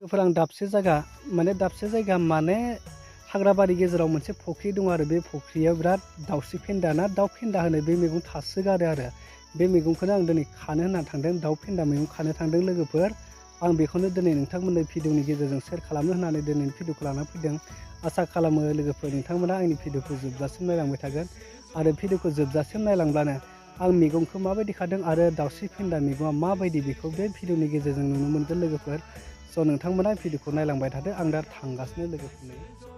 आं दाबसे जायगा माने हाग्राबारि गेजेराव मोनसे फुख्रि दं आरो बे फुख्रियाव बिराद दाउस्रि फेन्दा ना दाउ फेन्दा होनो बे मैगं थासोगारो आरो बे मैगंखौनो आं दिनै खानो होनना थांदों दाउ फेन्दा मैगं खानो थांदों लोगोफोर आं बेखौनो दिनै नोंथांमोननो भिडिअनि गेजेरजों शेयार खालामनो होननानै दिनैनि भिडिअखौ लाना फैदों आसा खालामो लोगोफोर नोंथांमोना आंनि भिडिअखौ जोबजासिम नायलांबाय थागोन आरो भिडिअखौ जोबजासिम नायलांब्लानो आं मैगंखौ माबायदि खादों आरो दाउस्रि फेन्दा मैगङा माबायदि बेखौ बे भिडिअनि गेजेरजों नुनो मोनगोन लोगोफोर स' नोंथांमोना भिडिअखौ नायलांबाय थादो आं दा थांगासिनो लोगोफोरनो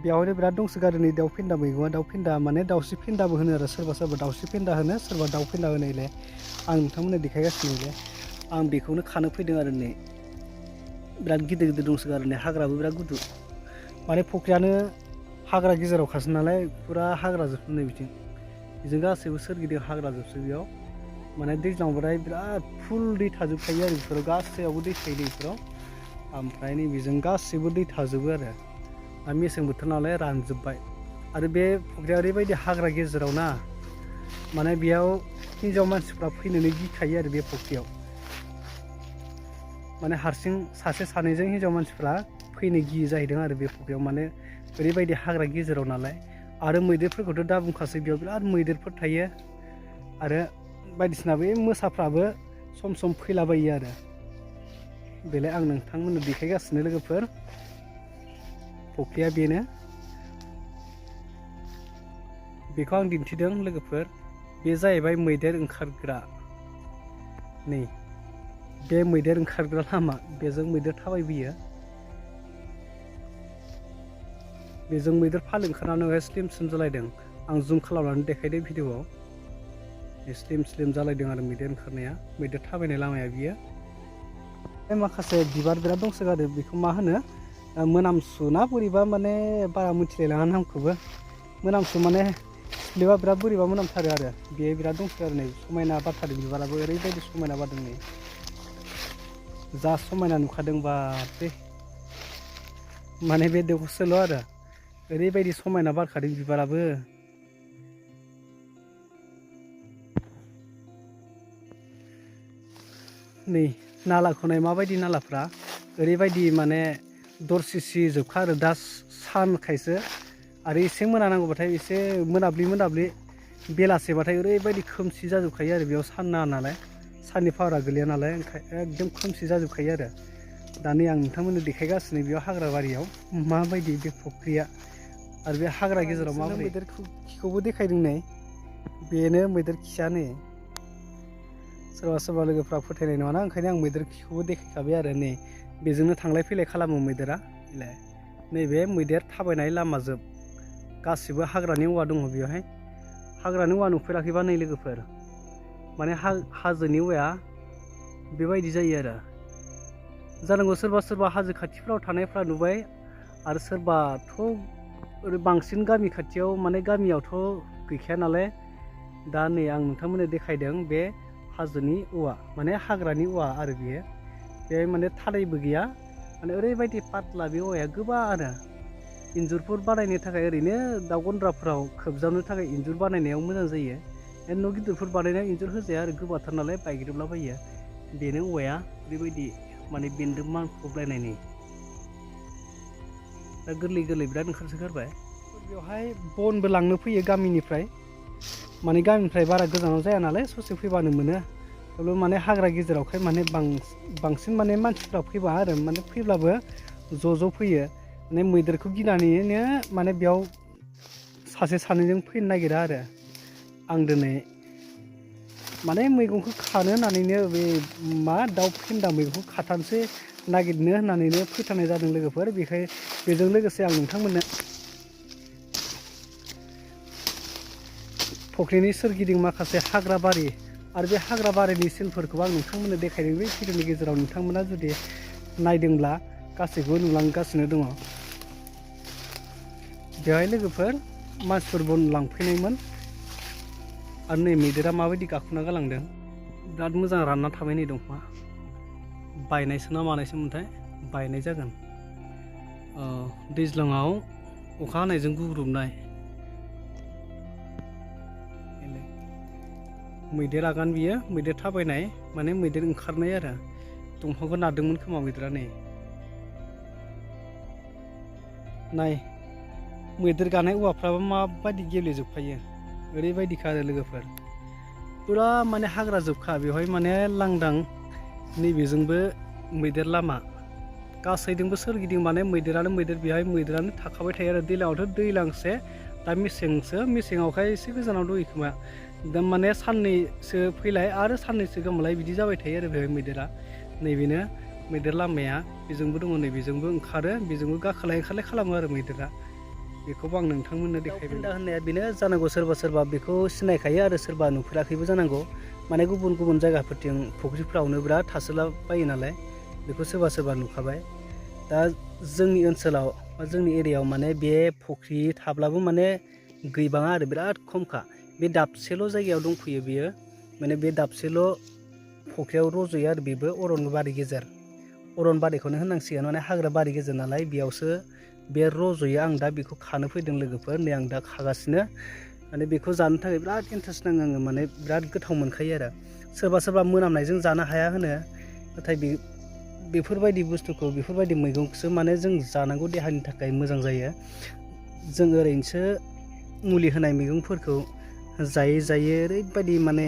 बेयावनो बिराद दंसोगारो नै दाउ फेन्दा मैगङा दाउ फेन्दा माने दाउस्रि फेन्दाबो होनो आरो सोरबा दाउस्रि फेन्दा होनो सोरबा दाउ फेन्दा होनोलाय आं नोंथांमोननो देखायगासिनो आं बेखौनो खानो फैदों आरो नै बिराद गिदिर गिदिर दंसोगारो नै हाग्राबो बिराद गुदु माने फुख्रियानो हाग्रा गेजेरावखासो नालाय फुरा हाग्रा जोबसो नै बिथिं बेजों गासैबो सोरगिदिं हाग्रा जोबसो बेयाव माने दैज्लांबाथाय बिराद फुल दै थाजोबखायो आरो बेफोराव गासैयावबो दै थायो बेफोराव ओमफ्राय नै बेजों गासैबो दै थाजोबो आरो मेसें बोथोर नालाय रानजोब्बाय आरो बे फुख्रिया ओरैबायदि हाग्रा गेजेराव ना माने बेयाव हिन्जाव मानसिफ्रा फैनोनो गिखायो आरो बे फुख्रियाव माने हारसिं सासे सानैजों हिन्जाव मानसिफ्रा फैनो गियो जाहैदों आरो बे फुख्रियाव माने ओरैबायदि हाग्रा गेजेराव नालाय आरो मैदेरफोरखौथ' दा बुंखासै बेयाव बिराद मैदेरफोर थायो आरो बायदिसिना बे मोसाफ्राबो सम सम फैलाबायो आरो बेलाय आं नोंथांमोननो देखायगासिनो लोगोफोर फुख्रिया बेनो बेखौ आं दिन्थिदों लोगोफोर बे जाहैबाय मैदेर ओंखारग्रा नै बे मैदेर ओंखारग्रा लामा बेजों मैदेर थाबायबोयो बेजों मैदेर फालो ओंखारनानै स्लिम स्लिम जालायदों आं जुम खालामनानै देखायदों भिडिअआव स्लिम स्लिम जालायदों आरो मैदेर ओंखारनाया मैदेर थाबायनाय लामाया बियो माखासे बिबार बिराद दंसोगारो बेखौ मा होनो मोनामसु ना बोरैबा माने बारा मिथिलायलाङा नामखौबो मोनामसु माने सिलेबा बिराद बोरैबा मोनामथारो आरो बे बिराद दंसोगारो नै समायना बारथारदों बिबाराबो ओरैबायदि समायना बारदों नै जा समायना नुखादों बा बे माने बे देवखौसोल' आरो ओरैबायदि समायना बारखादों बिबाराबो नै नालाखौ नाय माबायदि नालाफ्रा ओरैबायदि माने दरसिसि जोबखा आरो दा सानखायसो आरो एसे मोना नांगौबाथाय एसे मोनाब्लि बेलासेबाथाय ओरैबायदि खोमसि जाजोबखायो आरो बेयाव सान नाङा नालाय साननि पावारा गोलैया नालाय एकदम खोमसि जाजोबखायो आरो दा नै आं नोंथांमोननो देखायगासिनो बेयाव हाग्रा बारियाव माबायदि बे फुख्रिया आरो बे हाग्रा गेजेराव माबायदि मैदेर खिखौबो देखायदों नै बेनो मैदेर खिया नै सोरबा लोगोफ्रा फोथायनाय नङाना ओंखायनो आं मैदेर खिखौबो देखायखाबाय आरो नै बेजोंनो थांलाय फैलाय खालामो मैदेरा नैबे मैदेर थाबायनाय लामाजोब गासिबो हाग्रानि औवा दङ बेवहाय हाग्रानि औवा नुफेराखैबा नै लोगोफोर माने हाजोनि औवाया बेबायदि जायो आरो जानांगौ सोरबा हाजो खाथिफ्राव थानायफ्रा नुबाय आरो सोरबाथ' ओरै बांसिन गामि खाथियाव माने गामियावथ' गैखाया नालाय दा नै आं नोंथांमोननो देखायदों बे हाजोनि औवा माने हाग्रानि औवा आरो बेयो बेहाय माने थादैबो गैया माने ओरैबायदि पातला बे औवाया गोबा आरो इन्जुरफोर बानायनो थाखाय ओरैनो दाउ गन्द्राफोराव खोबजाबनो थाखाय इन्जुर बानायनायाव मोजां जायो न' गिदिरफोर बानायनायाव इन्जुर होजाया आरो गोबाथार नालाय बायग्रेबलाबायो बेनो औवाया ओरैबायदि माने बेन्दों मानखबलायनायनि दा गोरलै बिराद ओंखारसोगारबाय बेवहाय बनबो लांनो फैयो गामिनिफ्राय माने गामिनिफ्राय बारा गोजानाव जाया नालाय ससे फैबानो मोनो थेवबो माने हाग्रा गेजेरावखाय माने बांसिन माने मानसिफ्रा फैबा आरो माने फैब्लाबो ज' फैयो माने मैदेरखौ गिनानैनो माने बेयाव सासे सानैजों फैनो नागिरा आरो आं दिनै माने मैगंखौ खानो होननानैनो बे दाउ फेन्दा मैगंखौ खाथारनोसै नागिरनो होननानैनो फैथारनाय जादों लोगोफोर। बेजों लोगोसे आं नोंथांमोननो फुख्रिनि सोरगिदिं माखासे हाग्रा बारि आरो बे हाग्रा बारिनि सिनफोरखौ आं नोंथांमोननो देखायदों। बे भिडिअनि गेजेराव नोंथांमोना जुदि नायदोंब्ला गासैबो नुलांगासिनो दङ। बेवहाय लोगोफोर मानसिफोर बन लांफैनायमोन आरो नै मैदेरा माबायदि गाखोना गालांदों। बिराद मोजां रानना थाबाय नै दंफाङा। बायनायसो ना मानायसो मोनथाय बायनाय जागोन। दैज्लाङाव अखा हानायजों गुग्रुबनाय। मैदेर आगान बियो मैदेर थाबायनाय माने मैदेर ओंखारनाय आरो दंफांखौ नारदोंमोन खोमा मैदेरा नै नाय मैदेर गानाय औवाफ्राबो माबायदि गेलेजोबखायो ओरैबायदिखा आरो लोगोफोर फुरा माने हाग्रा जोबखा बेवहाय माने लांदां नैबेजोंबो मैदेर लामा गासैजोंबो सोरगिदिं माने मैदेरानो मैदेर बेहाय मैदेरानो थाखाबाय थायो आरो दैज्लाङावथ' दैज्लांसे दा मेसेङावखाय एसे गोजानाव दङ खोमा दा माने साननैसो फैलाय आरो साननैसो गोमालाय बिदि जाबाय थायो आरो बेवहाय मैदेरा नैबेनो मैदेर लामाया बेजोंबो दङ नैबेजोंबो ओंखारो बेजोंबो गाखोलाय ओंखारलाय खालामो आरो मैदेरा बेखौबो आं नोंथांमोननो देखायबाय। दा होननाया बेनो जानांगौ सोरबा बेखौ सिनायखायो आरो सोरबा नुफेराखैबो जानांगौ माने गुबुन जायगाफोरथिं फुख्रिफ्रावनो बिराद थासोलाबायो नालाय बेखौ सोरबा नुखाबाय। दा जोंनि ओनसोलाव बा जोंनि एरियायाव माने बे फुख्रि थाब्लाबो माने गैबाङा आरो बिराद खमखा बे दाबसेल' जायगायाव दंफैयो बेयो माने बे दाबसेल' फुख्रियाव रज'यो आरो बेबो अरनबारि गेजेर अरनबारिखौनो होननांसिगोन माने हाग्रा बारि गेजेर नालाय बेयावसो बे रज'यो। आं दा बेखौ खानो फैदों लोगोफोर नै आं दा खागासिनो माने बेखौ जानो थाखाय बिराद इन्टारेस्ट नाङो आङो माने बिराद गोथाव मोनखायो आरो सोरबा मोनामनायजों जानो हाया होनो नाथाय बेफोरबायदि बुस्थुखौ बेफोरबायदि मैगंखौसो माने जों जानांगौ देहानि थाखाय मोजां जायो। जों ओरैनोसो मुलि होनाय मैगंफोरखौ जायै ओरैबायदि माने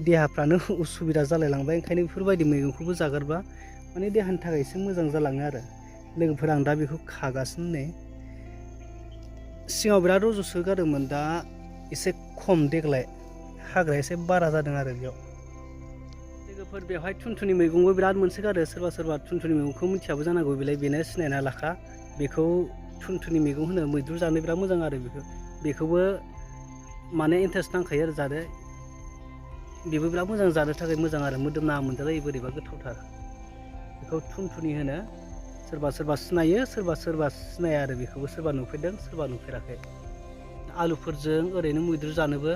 देहाफ्रानो उसुबिदा जालायलांबाय ओंखायनो बेफोरबायदि मैगंखौबो जागारबा माने देहानि थाखाय एसे मोजां जालाङो आरो लोगोफोर आं दा बेखौ खागासिनो नै सिगाङाव बिराद रज'सोगारोमोन दा एसे खम देग्लाय हाग्राया एसे बारा जादों आरो बेयाव लोगोफोर बेवहाय थुनथुनि मैगंबो बिराद मोनसोगारो सोरबा थुनथुनि मैगंखौ मिथियाबो जानांगौ बेनो सिनायना लाखा बेखौ थुनथुनि मैगं होनो मैद्रु जानो बिराद मोजां आरो बेखौबो माने इन्टारेस्ट नांखायो आरो जानो बेबो बिराद मोजां जानो थाखाय मोजां आरो मोदोमना मोनजालायो बोरैबा गोथावथार बेखौ थुनथुनि होनो सोरबा सिनायो सोरबा सिनाया आरो बेखौबो सोरबा नुफेरदों सोरबा नुफेराखै। आलुफोरजों ओरैनो मैद्रु जानोबो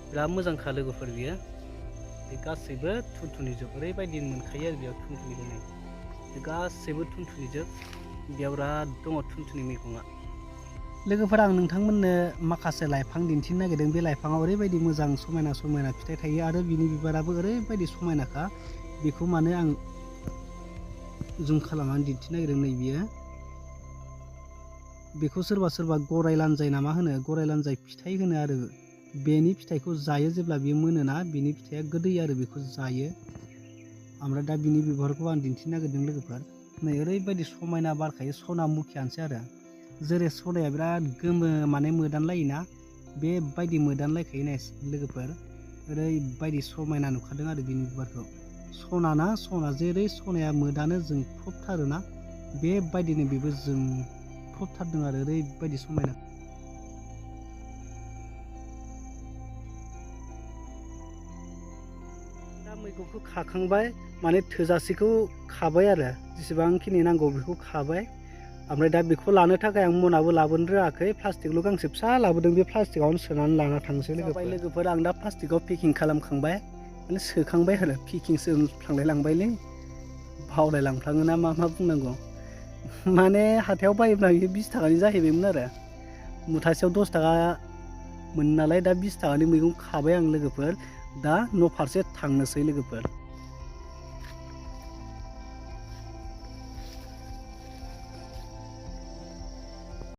बिराद मोजांखा लोगोफोर बियो बे गासैबो थुनथुनिजोब ओरैबायदि मोनखायो आरो बेयाव थुनथुनि दङ बे गासैबो थुनथुनिजोब बेयाव बिराद दङ थुनथुनि मैगङा। लोगोफोर आं नोंथांमोननो माखासे लाइफां दिन्थिनो नागिरदों बे लाइफाङाव ओरैबायदि मोजां समायना फिथाइ थायो आरो बिनि बिबाराबो ओरैबायदि समायनाखा बेखौ माने आं जुम खालामनानै दिन्थिनो नागिरदों नै बियो बेखौ सोरबा गराय लानजाय ना मा होनो गराय लानजाय फिथाइ होनो आरो बेनि फिथाइखौ जायो जेब्ला बेयो मोनोना बिनि फिथाइया गोदै आरो बेखौ जायो ओमफ्राय दा बिनि बिबारखौ आं दिन्थिनो नागिरदों लोगोफोर नै ओरैबायदि समायना बारखायो सना मुखियानोसै आरो जेरै सनाया बिराद गोमो माने मोदानलायोना बेबायदि मोदानलायखायो नाय लोगोफोर ओरैबायदि समायना नुखादों आरो बिनि बिबारखौ सना जेरै सनाया मोदानो जोंख्लबथारोना बेबायदिनो बेबो जोंख्लबथारदों आरो ओरैबायदि समायना। दा मैगंखौ खाखांबाय माने थोजासेखौ खाबाय आरो जेसेबांखिनि नांगौ बेखौ खाबाय ओमफ्राय दा बेखौ लानो थाखाय आं मनाबो लाबोनो रोङाखै प्लास्टिकल' गांसे फिसा लाबोदों बे प्लास्टिकआवनो सोनानै लाना थांसै लोगोफोर आं दा प्लास्टिकआव पेकिं खालामखांबाय माने सोखांबाय आरो पेकिंसो फ्लांलाय लांबायलै बावलायलांफ्लाङोना मा बुंनांगौ माने हाथायाव बायोब्ला बियो 20 थाखानि जाहैबायमोन आरो मुथासेयाव 10 थाखा मोन नालाय दा 20 थाखानि मैगं खाबाय आं लोगोफोर दा न' फारसे थांनोसै लोगोफोर।